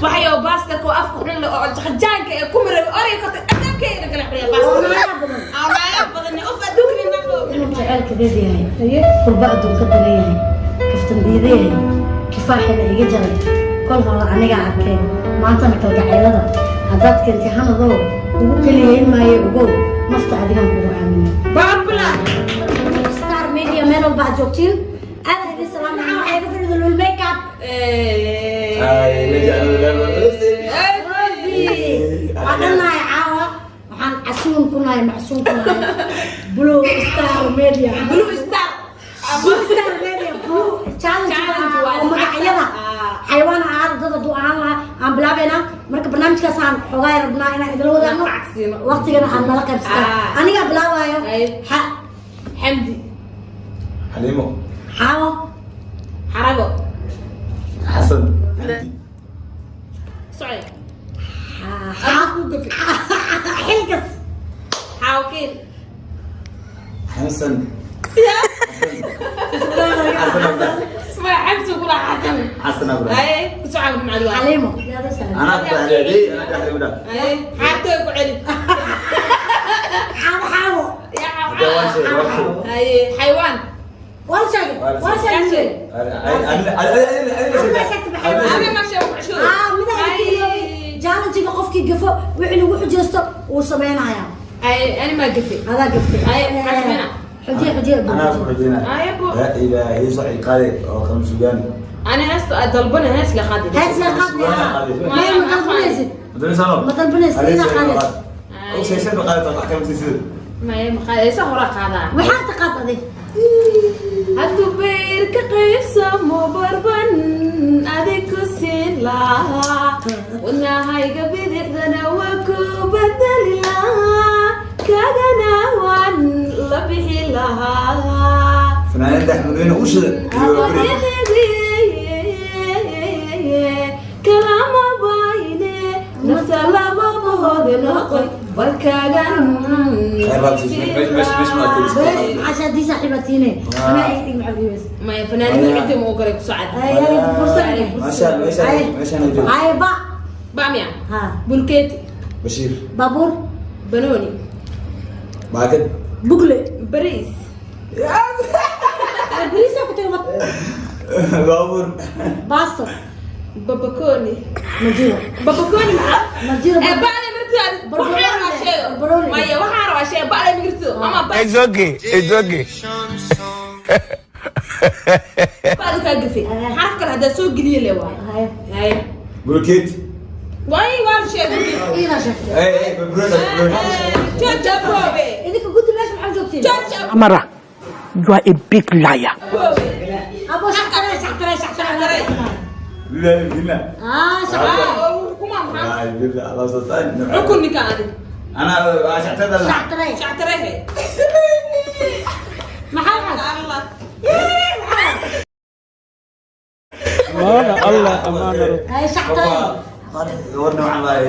Waxayo baastarka oo afka xun leh oo jaanka ee ku miray oray ka adabkeena kala xiriya baastar. Aa badan of adduunka naqo. Inuu jaceylkadeed yahay, qurba adduunka daran yahay, kaftan diida yahay, kifaaxina iga jaray kol hore anigaa arkay. Maantana kalgacaylada haddaad keentay, hanadow kugu keliyayn maayo. Ogow, nafta adigan kugu aaminay. Baabla. Star Media, meel walba aad joogtiin, aad idin salaamay. Waxaa iga fadhida Lul Makeup. Ay, la jecel. Waa dhannahay caawa. Waxaan casuun ku nahay, macsuun ku nahay Blue Star Media. Blue Star. Blue Star Media Blue Challenge. Challenge waa oo magacyada xayawaan ahaada, dad hadduu ahaan lahaa aan bilaabaynaa. Marka barnaamijkaas aan xoogaa rabnaa inaan idila wadaagno, Lacagsiino. waqtigana aad nala qaybsataan. Anigaa bilaabaayo. Ay. Xa. Xamdi. Xaliimo. Xaawo. Xarago. Xasan. Socod. Xa. Ku gafi. Xilkas. Xaawkiin. Xasan. Xasan Abda. Isma xamsi kula xasan. Xasan Abda. Ay, ku socod macluumaad. Xaliimo. Anaa ku dhaxlay, anaa dhaxlay u dhax. Ay, xaartooy ku celi. Xaawo, xaawo. Ya. Hadda waa shay, waa shay. Ay, xayawaan. Waa sheegay, waa sheegay. Ana ma sheego ku cesho. Ah, mida challenge-ga qofkii gafo wixii lagu xujeysto wuu sameynayaa. Ay, ana ma gafi. Adaa gaftay. Ay, maxaa sameynaa? Xujiye, xujiye. Anaa ku xujinaa. Ay, bo. Laa ilaaha illa saxi qaade oo kam sugaani. Ana heesto dalbana, hees la qaadi. Hees la qaadi. Maya, ma dalbanaysid. Madalsano. Ma dalbanaysid inaa qaadaysid. Oo sheeshan qaade ta kam sisid. Maya, ma qaadaysa, hora qaadaa. Waxaa taqaad adig. Hadduu bayr ka qaybsamo barban adig ku siin lahaa, wadnahayga bidixdana waa ku bedeli lahaa, kaagana waan la bixi lahaa. Fanaanada Axmedweyne u shida iyo beri. Kalama bayne nafta laba bohode noqoy barkaagan. Khayr baad siisay. Meesh ma Bes. tagis. Maxaa haddii saaxiibatiine anaa ig dhig, maxaa dhiibas? Maya, fanaanada cidda ma ogolay ku socod. Ay, ay, bursan. Meeshaan meeshaan meeshaan ay joogto. Ay, ba. Bamia. Ha. Bulkeeti. Bashiir. Baabuur. Banooni. Baakad. Bugle. Bariis. Bariisa ku tago. Baabuur. Baasto. Babakoni. Ma jiro. Babakoni maxaa? Ma jiro. Ee, bacda mirtida. Barbarooni. Waxaan rabaa sheego. Barbarooni. Maya, waxaan rabaa sheego bacda mirtido ama It's okay. It's okay. bacda kaa gafay xaraf kale haddaa soo geliye le waay. Hay. Hay. Bulkeeti. Waay, waa la sheegay. Iidaa sheegtay. Hey, hey, barbarooni, barbarooni. Jooja boobe. Idinka guddi, meesha maxaa joogtiin? Jooja. Amara, you are a big liar. Boobe. Abo, shaqtare, shaqtare, shaqtare. Billahi billah. Ah, shaqtare. Kuma maxaa? Wallahi billah, Allah sasaan. Xukun ninka adi. Ana shactada. Shaqtare. Shactarehe. Maxaa waxaas? Allah. Amaana Allah, amaana. Hay, shaqtare. Warna waxaan lahay.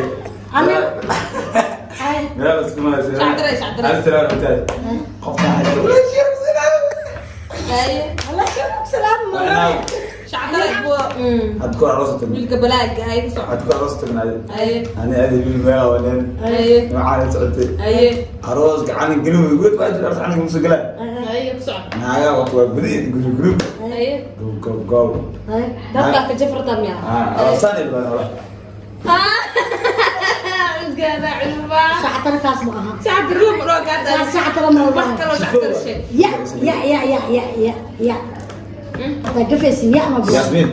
Ani hay. Meel isku malaysa. Shactare, shactare. Hal salaam intaas. Qofka waxaa wala sheeg salaam. Haye. Allah sheeguk salaam ma. Shactare boo. Had ku aroos tagin. Wiilka balaaga hay ku soco. Had ku aroos tagnay. Haye. Ani aadi bil meel wanen. Haye. Waxaan socotay. Haye. Aroos gacan gelin way baa jira, aroos gacan musu galaa. Haye, ku soco. Naaga wato waa gudi guri guri. Haye. Go go go. Hay. Dadka ka jafrta miya? Ah, aroosan ilaa wala. Cudgaada culubaa. Shaqtare kaas ma aha. Shactare ma dhoo kaas. Kaas shaqtare ma wax aha. Kaloo shactare sheeg. Ya ya ya ya ya ya ya. Hadaa gafaysin ya ma bilaw. Yasmin.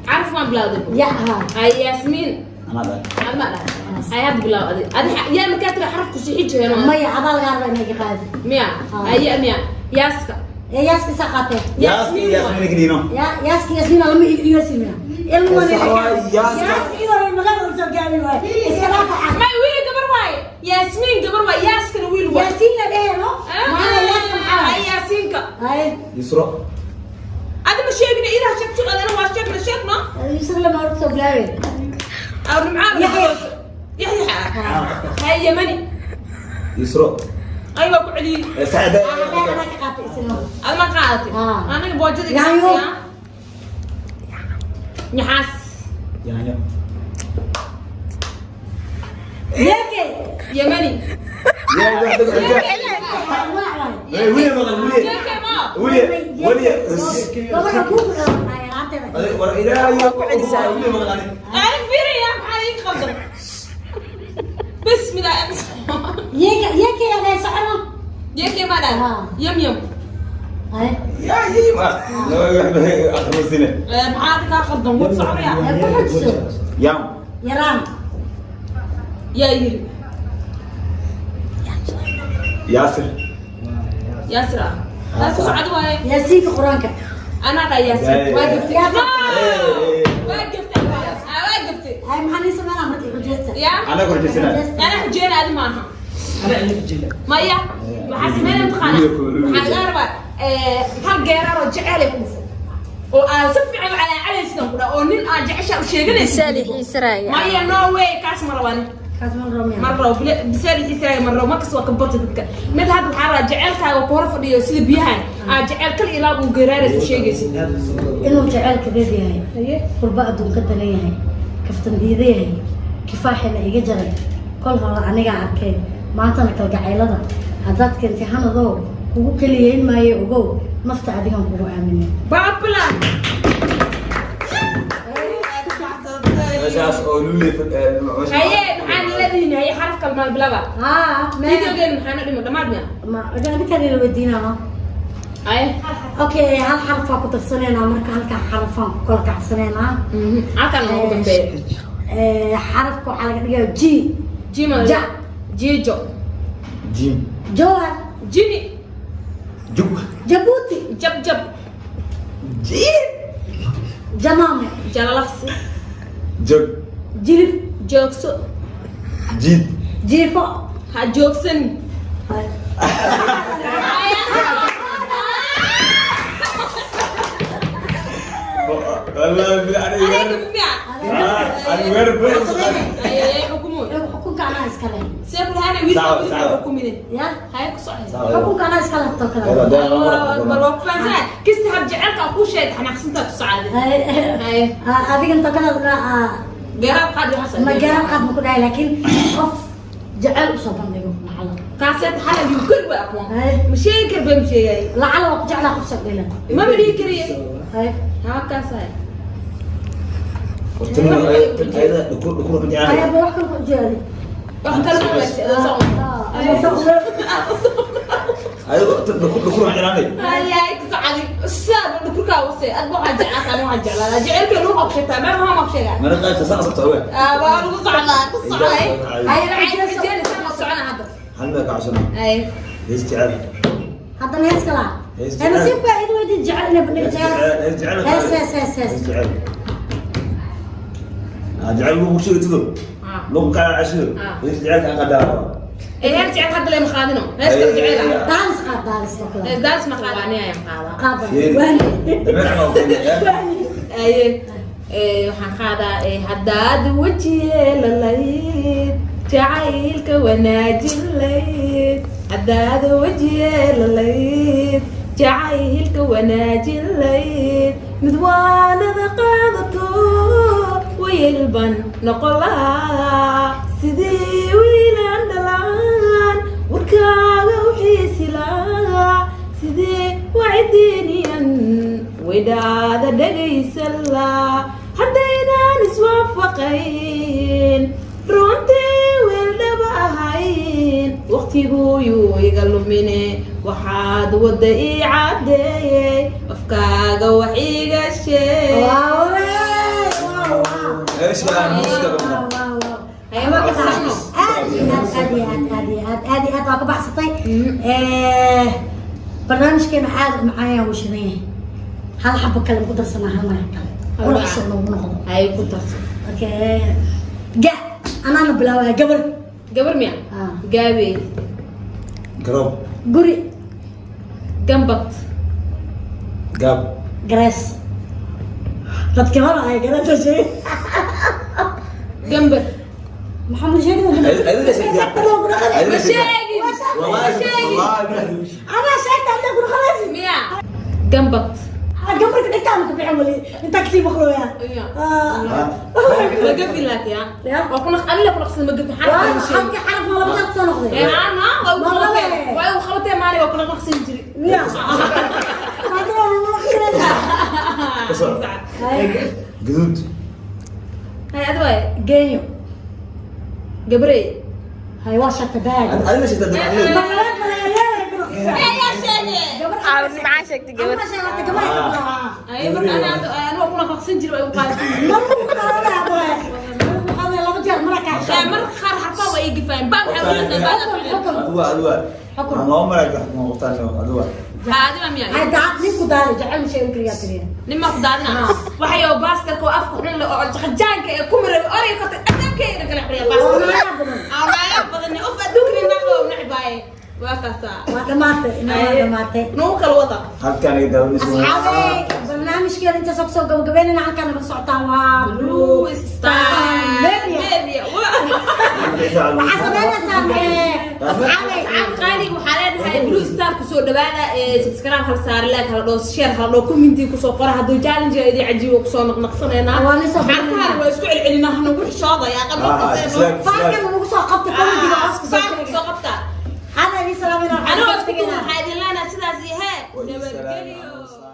Caraf maan bilawday. Ya ha. Hay, Yaasmiin. Ana dhaa. Aad ma dhahay. Hay, hadda bilaw adi. Adi yaa markaa tira xarafku sii jireen. Maya, adaa lagaa rabaa inay ka qaadi. Miya? Hay, ya miya? Yaaska. Ee, yaaska isaa qaatee. Yasmin, Yasmin kidino. Ya yaaska Yasmiina lama iga siimina. Ilmo Sax waay, yaaska. Yaaska idoo reer magaalada soo gaari waay. Iska dhaaf waxaas. May, wiil gabar waaye. Yaasmiin gabar waaye, yaaskana wiil waaye. Yaasiin la dheheeno. Maxaa yaaska maxaa? Hay, yaasiinka. Hay. Yusro. Adi ma sheegin, idaa sheeg su'aal, ana waa sheegna sheegno. Yusuf lama horta soo bilaabay. Aw nimcaan. Yaxya. Yaxya. Hay, yamani. Yusro. Ay, waa ku celiyey. Saada. Anaa anaa ka qaatay isna. Ad ma qaadatay? Ah. Anaga boojada. Yaanyo. Nyaxaas. Yaanyo. Yeke. Yemeni. يا واحد. Magac waay. ايه ولي مغل ولي. JK ma. ولي ولي. Gabadha kuu yaraanteeda. ورا الى يا ولي مغل انا. Aan fiiriya, maxaa ii qaldan? Bismillah. Yeke, yeke yaa socono. JK ma dhan. Ah. Yam yam. Ay. يا يما لا واحد اخر سنه. Maxaa kaa qaldan? Wuu soconaya. Ee, ku xujso. يام. Yaraan. Yaa yiri. ياسر. Yaasir ah. Taas ku socod waaye. Yaasiinka qur-aanka. Anaa dhaa Yaasir. Waa gaftay. Yaasir. Waa gaftay. Waa gaftay. Ay, maxaa nii sameynaa marka xujeysta? Yaa. انا كنت سنه. Anaa xujeyna, adi maaha. Maya, waxaa sameynaya mataqaanaa, waxaa laga rabaa hal geeraar oo jecel ay ku dhufo oo aan si fiican u calaacalaysidan ku dhaa oo nin aan jecesha u sheeganaysid. Maya, no way, kaas ma rabani. Kaas ma rabaa. Ma rabo bisaalixiisaaga, ma rabo. Markas waa ka bata dadka mid hadda waxaa rabaa jecelkaaga ku hor fadhiyo sida biyahan aa jecel kal ilaa uu geeraaraysa u sheegaysid. Inuu jaceylka reer yahay, qurba adduun ka daran yahay, kaftan diida yahay, kifaaxina iga jaray kol hore anigaa arkay, maantana kalgacaylada haddaad keentay hanadoo kugu keliyeyn maayo, ogow nafta adigan kugu aaminay. Baabla. meeshaas oo luli. Haye, maxaan leedihin? Haye, xaraf kalmaal bilaba. Haa. Videogeen maxaana dhimo dhammaad miya? Ma adinkaan ila weydiinaa? Haye. Okay, hal xarafaa ku darsanaynaa marka, halka xarafaan ku kala kacsanaynaa. Halkan ugu dambeeya. Xarafka waxaa laga dhigaa G. Jima. Ja. Jijo. Jim. Jowhar. Jini. Jug. Jabuuti. Jab jab. Jim. Jamaame. Jalalaqsi. Jog. Jilib. Joogso. Jid. Jiifo. Ha joogsan. Ay. والله بالله. Adeega miya? انا وير بس. Haye, xukumo. Xukunka anaa iska leh. Seebulhana wiilka Sawa, wiilka sawa. xukumine. Ya. Haye, ku socda. Xukunka anaa iska leh too kale. Bal waa ku fahansanahay kista hab jecelka kuu sheegay, xanaaqsantaa ku socda. Haye. Adiga inta kale Geeraab qaadi waxaas. Ma garab qaad ma ku dhahay, laakiin qof jecel usoo bandhigo lacala. Kaasee xalay yuu kari waa aqoon. Haye. Ma sheegi kar baa ma sheegay. Lacala waa ku jeclaa qof soo dhilan. Maba dhihi kariye. Haye. Haa, kaas haye. Haye, ba wax kale ku jeedi. Wax kale ma wanaagsan adoo socon. Haye, ku socdi saad dhukurkaa usee adba waxaa jeclaa kaan waxaa jeclaa jecelka lagu qabshataa meel maxaa ma sheegaa. Waa lagu socdaa, ku socday. Haye. Waxay jecelka ma socona hadda. Haye. Haddana hees kalaa. Hees ee jecel. Nasiibka id weydii jecel inay bandhigo jecel. Hees, hees, hees, hees. جعل لو شو تدو لو قاع عشر ليش جعلك قدار. Ee, hees jecel hadda lema qaadino, hees kale jecel ah. Daalis qaad, daalis oo kale. Hees daas ma qaada, ani ayaan qaadaa. Qaada. Aye, waxaan qaadaa haddaad weji yeelalayd jacaylka wanaajin layd, haddaad weji yeelalayd jacaylka wanaajin layd, mid waanada qaadato wayelban noqon lahaa, sidii wiilaan dhalaan warkaaga u xiisi lahaa, sidee wacidiiniyan wedhaada dhegaysan laa, haddaynaan iswaafaqayn runtii weeldhaba ahayn, waqtiguyuu iga lumine, waxaad wadda ii caddeeyey, afkaaga wax iiga sheeg. Waaw, waaw, waaw. ايش Waaw, waaw, waaw. Haye, ma baxsano. Aad iyo aad, aad iyo aad, aad iyo aad, aad iyo aad waa ka baxsatay. Barnaamijkeena aad u macaan yahay, wuu shidan yahay. Hal xabo kale ma ku darsanaa? Hal magac kale quruxsan loogu noqdo. Haye, ku darso. Okay, ga anaana bilaabaya, gabar. Gabar miya? Ah. Gaabey. قرب. Guri. Gambad. قاب. Garees, dadka hor ay garees sheegay. Gambar. Maxamed sheegay. Ma sheegin. والله والله. Anaa sheegta, adiga ku dhaqanaysid. Miya gambad? Gabarka dhigtaan ku bixin wali intaa kasii maqlooya. Ma gafi laakiin Ya. waa kuna aniga ku naqsan, ma gafi xaraf. Halka xaraf ma laba jeer kusoo noqday? Ana waa u qabatee, waa u qabatee maali, waa kuna naqsan jiri. Miya maanta waa lala naqsanaysaa? Ka soco. Gaduud. Hay, adi waay. Genyo. Gabarey. Hay, waa sheegta daag. Adiga sheegtaa dabacleed. Magaalaad malayaal ku naqsan. Ayaa sheegay. Gabar. Maxaa sheegtay gabar? Ama sheegta gabar. Ay, marka ana ana waa kuna naqsan jiri, waa u qaadan. Ma ku qaadanaa boy, waxaa laba jeer mara kaa. Marka qaar xarfaa waa ii gifaan baa, waxaa u baa. Xukun. Aduwa, aduwa. Xukun. Aan loo maray xukun qoftaan, aduwa. Baadi ma miyaa? Hay, daacad ninku daali jecel ma sheegin kariyaa tiriya. Nima ku daadina waxay oo baastarka oo afka xun leh oo jaanka ee ku maray oray karta adduunkeena kala xiriya baastar. Waa badan. Aa badan of adduunka naqo nacbaaye, waa kaasaa. Waa dhamaatay ina, waa dhamaatay. Nagu kala wada. Halkaan ay daawanayso. Asxaabey, barnaamijkeena intaas oo kusoo gabagabeynayna. Halkaan naga socotaan waa Blue Star Media. Media. Waxaa sameynaysaa, asxaabey. Asxaab qaaliga, waxaa leedahay Blue Star kusoo dhawaada. Subscribe hala saaro, like hala dhoo, share hala dhoo, comment kusoo qora. Hadduu challenge idin cajiibo, kusoo naqnaqsanaynaa. Waa la soo xarfahan waa isku celcelinaa, hanagu xishoodaya. Faarkan nagu soo qabta, commentiga hoos kusoo sheegay. Soo qabta. Hada idin salaamayna. Anigoo isku duuban waxaa idin leenahay sidaas iyo hee nabadgelyo.